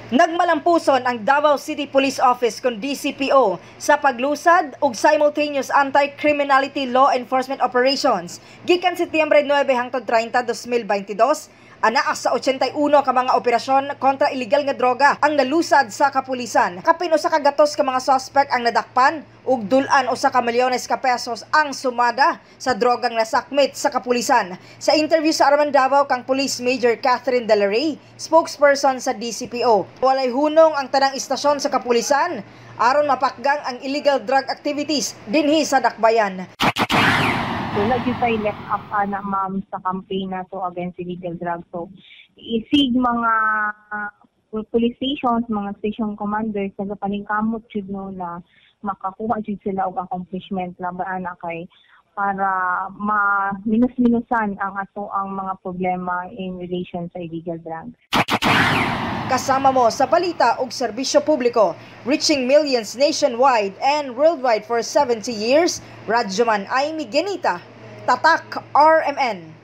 Nagmalampuson ang Davao City Police Office kon DCPO sa paglusad og simultaneous anti-criminality law enforcement operations gikan Setyembre 9 hangtod 30, 2022. Anaa sa 81 ka mga operasyon kontra illegal nga droga ang nalusad sa kapulisan. Kapin 100 ka mga suspect ang nadakpan ug dul-an 1 ka milyones ka pesos ang sumada sa drogang nasakmit sa kapulisan. Sa interview sa RMN Davao kang Police Major Catherine Dela Rey, spokesperson sa DCPO, walay hunong ang tanang istasyon sa kapulisan aron mapakgang ang illegal drug activities dinhi sa dakbayan. So, wala gyud tay let up ana, ma'am, sa campaign nato against illegal drugs. So, isig mga police stations, mga station commanders, nagapaningkamot jud, no, na makakuha jud sila og accomplishment laban ana kay para ma minus-minusan ang ato ang mga problema in relation sa illegal drugs. Kasama mo sa balita ug serbisyo publiko, reaching millions nationwide and worldwide for 70 years, Radyoman Amy Genita, Tatak RMN.